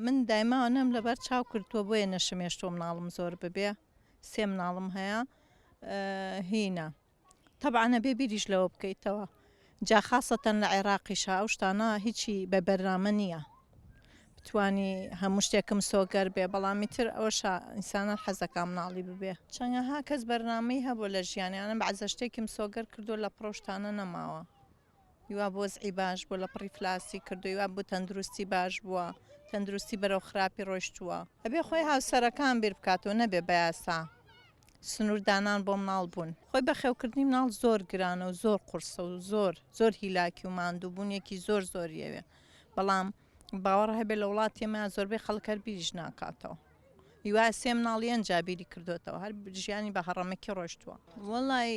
من دایما ئەوەنەم لەبەر چاو کردووە بۆیە نەشمێشتووە مناڵم زۆر ببێ سێ مناڵم هەیە هینە تەبعەن ئەبێ بیریش لەوە بکەیتەوە جا خاسەتەن لە عێراقیشا ئەو شتانە هیچی بە بەرنامە نییە بتانی هەموو شتێکم سۆگەر بێ بەڵام ئیتر ئەوەشە ئینسانە حەزەکە مناڵی ببێ چەنەها کەس بەرنامەی هەبوو لە ژیانیانە بەعزە شتێکیم سۆگەر کردو لە پڕۆشتانە نەماوە هیوا بۆ وەزعی باش بووە لە پڕی فلاسی کردووە هیوا بۆ تەندروستی باش بووە تەندروستی بەرەو خراپی ڕۆیشتووە ئەبێ خۆی هاوسەرەکان بیر بکاتەوە نەبێ بە یاسا سنوور دانان بۆ مناڵ بوون خۆی بەخێوکردنی مناڵ زۆر گرانە و زۆر قورسە و زۆر زۆر هیلاکی و ماندووبوونێکی زۆر زۆریەوێ بەڵام باوەڕ هەبێ لە وڵاتی ئێمە زۆربەی خەڵک هەر بیریش ناکاتەوە هیوا سێ مناڵی ئەنجا بیری کردوێتەوە هەر ژیانی بە هەڕەمەکی ڕۆشتووە وەڵی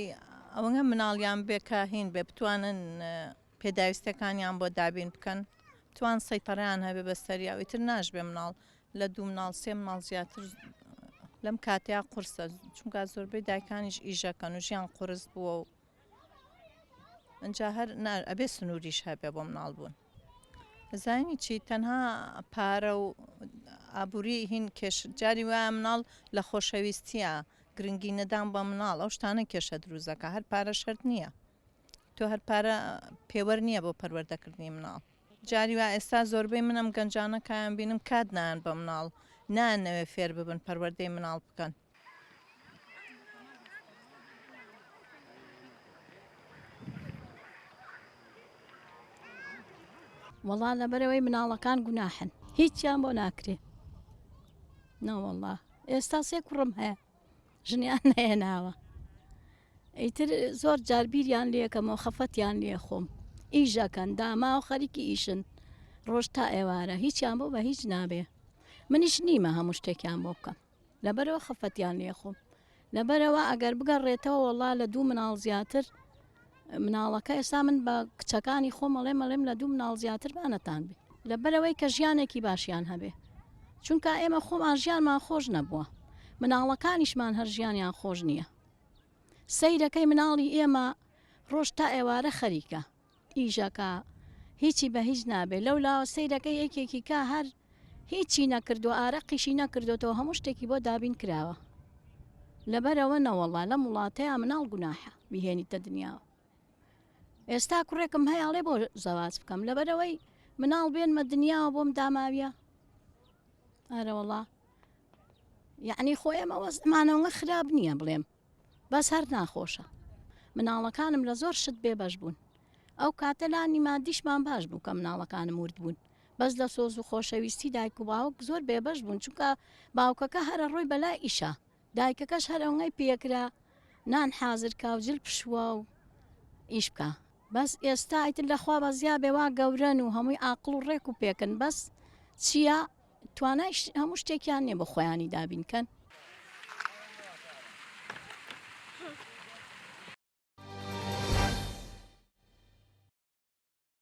ئەوەنگە مناڵیان بێ کە هین بێ بتوانن پێداویستەکانیان بۆ دابین بکەن توان سەیتەڕیان هەبێ بەسەریا ئیتر ناشبێ مناڵ لە دوو مناڵ سێ مناڵ زیاتر لەم کاتەیە قورسە چونکە زۆربەی دایکانیش ئیشەکەن و ژیان قورس بووە و ئەجا هەر ئەبێ سنووریش هەبێ بۆ مناڵ بوون. زانی چی تەنها پارە و ئابووری هین کێش جاری وایە مناڵ لە خۆشەویستیە گرنگی نەدان بە مناڵ ئەو شتانە کێشە دروزەکە هەر پارە شەرت نییە تۆ هەر پارە پێوەر نییە بۆ پەروەردەکردنی مناڵ جاری وا ئێستا زۆربەی منم گەنجانە کایان بینم کات نایەن بە مناڵ نانەوێ فێر ببن پەروەردەی مناڵ بکەن. وەڵا لەبەرەوەی مناڵەکان گوناحن هیچیان بۆ ناکرێ نەوەڵا ئێستا سێ کوڕم هەیە ژنیان نەهێناوە ئیتر زۆر جار بیریان لەکەمەوە خەفەتیان لێ خۆم ئیشەکەن داما و خەریکی ئیشن ڕۆژ تا ئێوارە هیچیان بۆ بە هیچ نابێ منیش نیمە هەموو شتێکیان بۆ بکەم لەبەرئەوە خەفەتیان لێ خۆم لەبەرئەوە ئەگەر بگەڕێتەوە وەڵا لە دوو مناڵ زیاتر مناڵەکە ئێستا من بە کچەکانی خۆم ئەڵێم ئەڵێم لە دوو مناڵ زیاتر بانەتان بێ لەبەرئەوەی کە ژیانێکی باشیان هەبێ چونکە ئێمە خۆمان ژیانمان خۆش نەبووە مناڵەکانیشمان هەر ژیانیان خۆش نییە سەیرەکەی مناڵی ئێمە ڕۆژ تا ئێوارە خەریکە ئیشەکە هیچی بە هیچ نابێ لەو لاوە سەیرەکەی یەکێکی کا هەر هیچی نەکردووە ئارەقیشی نەکردوێتەوە هەموو شتێکی بۆ دابین کراوە لەبەرەوە نەوەڵا لەم وڵاتەیە مناڵ گوناحە بیهێنیتە دنیاوە ئێستا کوڕێکم هەیە ئەڵێ بۆ زەواج بکەم لەبەرەوەی مناڵ بێنمە دنیاوە بۆم داماویە ئارەوەڵا یعنی خۆ ئێمە وەزمانەوە خراپ نییە بڵێم بەس هەر ناخۆشە. مناڵەکانم لە زۆر شت بێ بەش بوون. ئەو کاتە لانی مادیشمان باش بوو کە مناڵەکانم ورد بوون. بەس لە سۆز و خۆشەویستی دایک و باوک زۆر بێ بەش بوون چونکە باوکەکە هەر ئەڕۆی بەلای ئیشا. دایکەکەش هەر ئەونەی پێکرا نان حازر کا و جل بشوا و ئیش بکا. بەس ئێستا ئیتر لە خوا بەزیا بێ وا گەورەن و هەمووی عاقڵ و ڕێک و پێکن بەس چییە توانای هەموو شتێکیان نییە بۆ خۆیانی دابین کەن.